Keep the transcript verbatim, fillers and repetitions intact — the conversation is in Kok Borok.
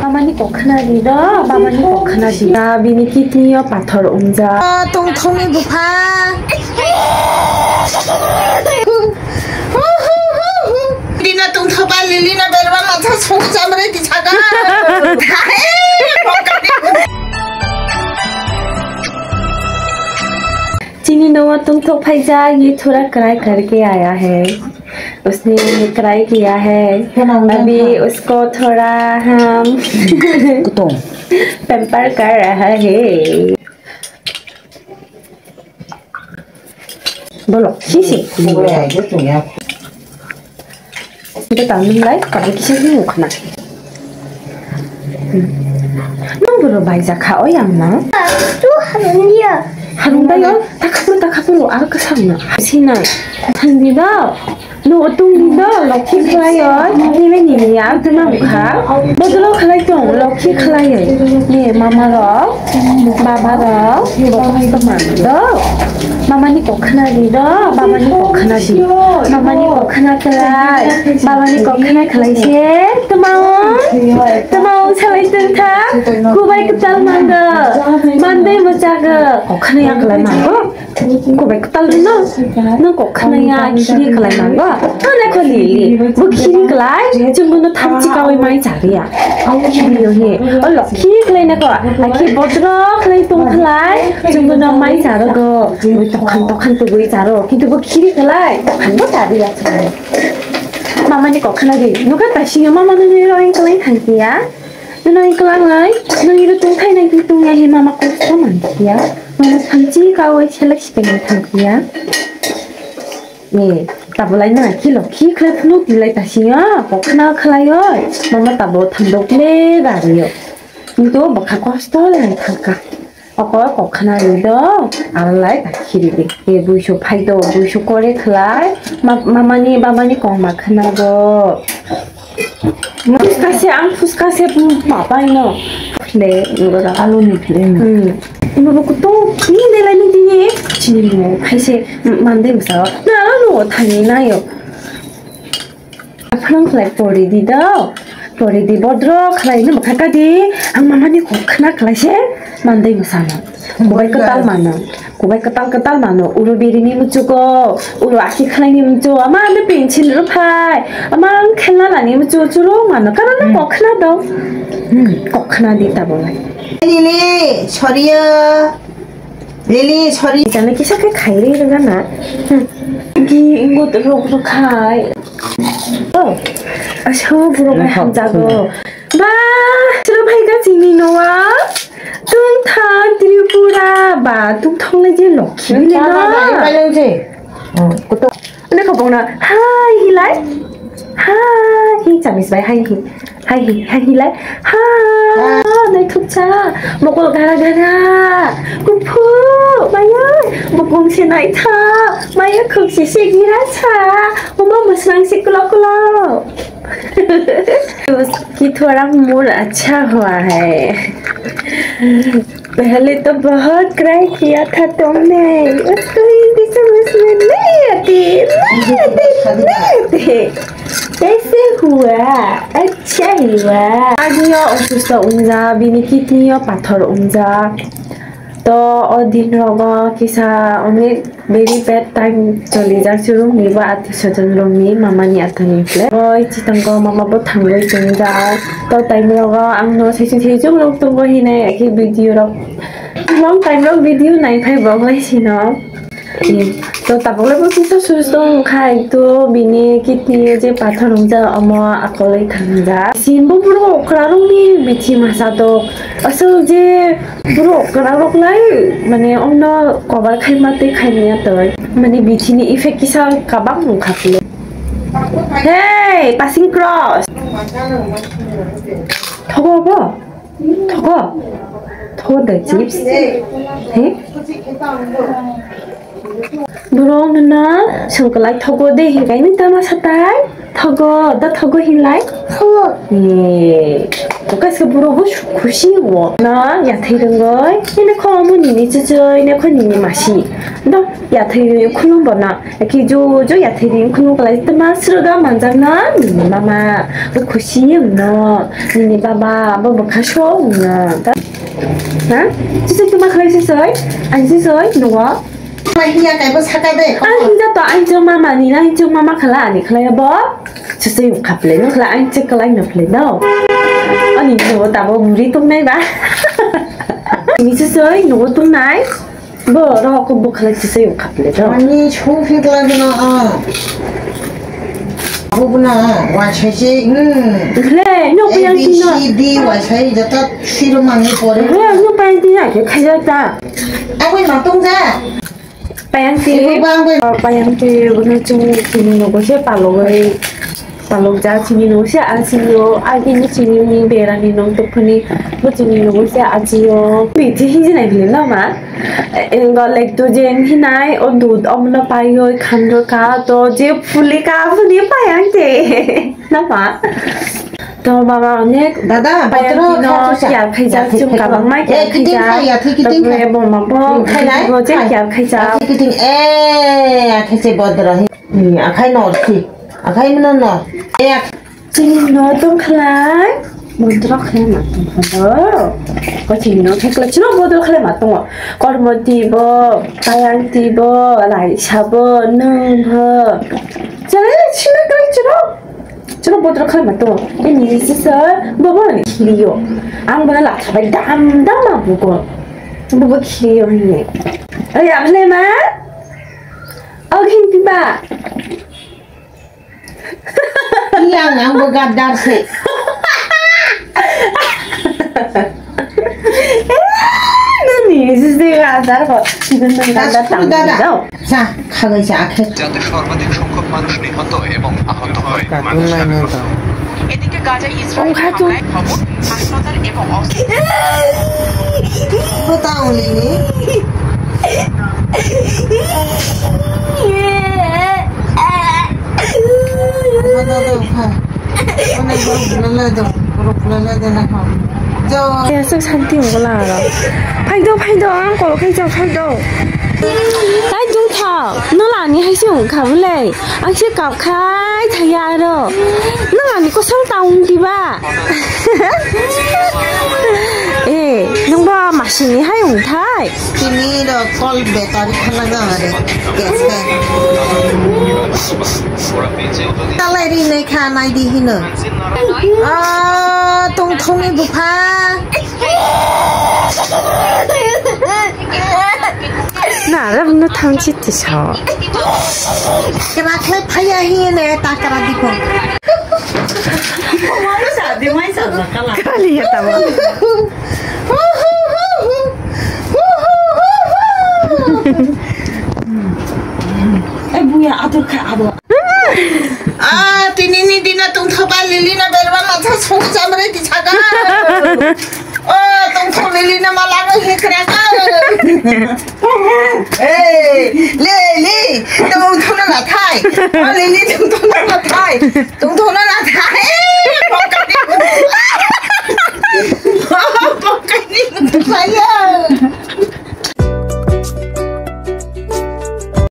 Mamani kok khna di do, babani kok khna di. Da bini kidney o pathor umjak. Ah, tongthokni bupha. Lina tongthokba, Lilina berba matha song chamre di chaga. Chini nogo tongthok phaijak, ye thora kwrai karke aaya hai. Usne kwrai kiya hai. Abhi usko thora hum pamper kar raha hai. Bolo, sisi. Ito tang nung lai, kami kisa nung khna. Nung bolo bai jakha, o yang nang. Tu harung dia. Harung bai o, takapur, takapur, aro kasang na. Sina, thang di da. No, tung di da, lokhi khlai o. Nile nini ya, tu nang kha. Bodolo khlai tong, lokhi khlai o. Ne, mama ro, baba ro, do. Mamani kok khna di do, babani kok khna di. Mamani kok khna khlai, babani kok khna khlai se. Tmao, tmao salai tong tha. Kubai kwtal mango, mandai mwchago. Kok khna ya khlai mango. Kubai kwtal rino. No kok khna ya khiri khlai mango. Ano kho Lili, bo khiri khlai, chwng bono thamchi kawi mai chariya. Khiri yo he. O lokhi khlai na kho. Akhi bodro khlai tong khlai. Chwng bono mai charo go. Tokhan tokhan tugui charo. Kintu bo khiri khlai. Tokhan bo chariya. Mama ni kok khna di. Nuka ta singa mama no ni roi khlai thang kiya. Nino iklang lai. Nini ro tong khai nai tong ya he mama kok sa man kiya. Mama thamchi kawi selek sikai nai thang kiya. Ni, tabulai na, khilo, khi khlai phunu tilai ta siya, kok khna khlai oi. Mama tabo thamdok le gari yo. Nito bwkha kosto le thangka. Oko kok khna ri do, arlai ta khiri de. E buisu phai do, buisu kore khlai. Ma-, mamani, babani kok ma khna do. Phuska se, ang phuska se, papa ino. Phle, ngora. Alu ni phle. Hmm. Ino bo kuto, ni de la ni dini. Chini mo, khai se, mande msa. Na, no, thani na yo. Aphang khlai pori di do. Pori di bodro khlai no bwkha ka di. Ang mamani kok khna khlai se, mande msa no. Kubai kwtal mano. Kubai kwtal kwtal mano, uro birini muchugo, uro aki khlaini muchu, ama ano pension rw phai, ama ang khelna lani muchu churo mano, kana na kok khna do. Hmm, kok khna di tabo lai. Lili, sorry o. Lili, sorry. Jana kisa khe khairi rw gana. Hmm. Ki ingo rok rw khai. Oh, aso borok hamjago. Ba, chwla phai ka chini noa. Tungthang Tripura ba, tungthang lai je lokhi bile no. Bai lang je. Oh, kuto. Ane ka bongna, hai hilai. Hai, hi chamis bai, hai hi. Hai hi, hai hilai. Hai, nai thukcha. Mokol gara gara. Kuphu, maya. Mokong se nai tha. Maya khuk se se gira sa. Mama musrang se kulo kulo. उसकी थोड़ा मूड अच्छा हुआ है। पहले तो बहुत क्राई किया था तुमने, उसको हिंदी समझ में नहीं आती, नहीं आती, नहीं आती। कैसे हुआ? अच्छा हुआ। Agio osusto wngjak, bini kidney o pathor wngjak. To o din rogo kisa onek very bad time cholijak, churumni bo atwi sojwng rokni mamani athani kle. Oi chitango mama bo thangwi chongjak. To time rogo ang no saichung saichung rok tongo hinai akhe video rok. Long time rok video nai phai bo lai sino. To tabok le bo kisa susto khai to bini kidney je pathor wngjak omo akolwi thangjak. Sin bo buro okra rokni bithi masa to aswk je Borok kwrakrok lai, mane, omno cover khaima tei khaimaya twi. Mane, bithini effect kisa kabang wngkha philo. Hey, passing cross. Thogo bo? Thogo? Thogo da chips? He? Borok no swngkwlai thogo de hinkai ni tama satai? Thogo, da thogo hinlai? Thogo. Ye. Kaisa borok bo khusi o. Na yathai rwngwi, nini kho omo nini chuchwi, nini kho nini masi. Do yathai rwngwi khulum bo na. Ki ju ju yathai rwngwi khulum kwlai tama sroga manjak na nini mama. Bo khusi wngno, nini baba, bo bwkha so wngno. Ha? Chuchwi tama khlai chuchwi? Ani chuchwi, nugo? Ma hiya kaibo saka de. Ang hinja to, ang chwng mama ni, ang chwng mama khala ani khlai bo. Chuchwi wngkha phle, no khala ang chwng kwlai no phle do. Ani nugo tabo muri tongnai ba. Ni chuchwi nugo tongnai. Bo rok ko bwkhala chuchwi wngkha phle do. Ani chhung phikla de no, ah. Bubuna, waisai se, hmm. Le, no A, payang B, tino. C, D, waisai, joto siro mangi pore. Le, no payang tino, ke khaja ta. Aboi matung ja. Payang ti. Ibu bang bai. Oh, payang ti, bono chung, chini nogo se palogoi. Palok ja, chini nogo se asio, agini chini ni berani nong tokoni, bo chini nogo se asio. Biti hiji nai bili no ma. Engo lactogen hinai o dud omno paioi khandor ka to je phuli ka phuni payang te. Nama? To baba onek dada, payang botro tino kha tusa. Kiar khaijak chum kabang mai kiar khaijak. Kiting khai ya, thui kiting khai. Bo ma bo khai nai? Bo je kiar khaijak. Kiting, eh, akhai se botro hi. Hmm, akhai nor si. Akhai mano nor. Eh, Chini no tong khlai, bodro khlai ma tong kho. Ko chini no thekla chini bodro khlai ma tongo. Kormo tibo, payang tibo, laisa bo, nwng bo. Chale chini khlai chini. Chini bodro khlai ma tongo. Ini sisa bobo ni khiliyo. Ang bana la khabai dam dam ma bugo. Bobo khiliyo hini. Ay, ang le ma. Ang hindi ba. Yang ang bo gaddar se. Nani, sisi gaddar ko. Nani gaddar tang dao. Sa, khagai sa akhe. যাতে সর্বাধিক সংখ্যক মানুষ নিহত এবং আহত হয়। এদিকে গাজা ইসরায়েলি হামলায় ভবন, হাসপাতাল এবং অস্ত্র Botang lini. Kaya sok santi wngla aro. Phaido, phaido, ang kolo khai chao, phaido. Tai dungthao, no lani hai se wngkha bwle. Ang se kap khai thaya aro. Nang ani kosong ta wng diba? Eh, nungba masini hai wng thai. Tini ro kol betari khana jang are. Yes, kai. Talai ri nai kha nai di hino. Ah, tong thong ni bupha. Na, ram no thang chi ti sao. Keba khlai phaya hi ne ta kara dikho. Kali ya tamo. Eh, buya adur kha abo. Ah, tini ni dina tungthoba lili na berba matha song chamre ti chaga. Oh, tungthok lili na malago hikra ka. Hey, lili, tungthok na lathai. Oh, lili tungthok na lathai. Tungthok na lathai.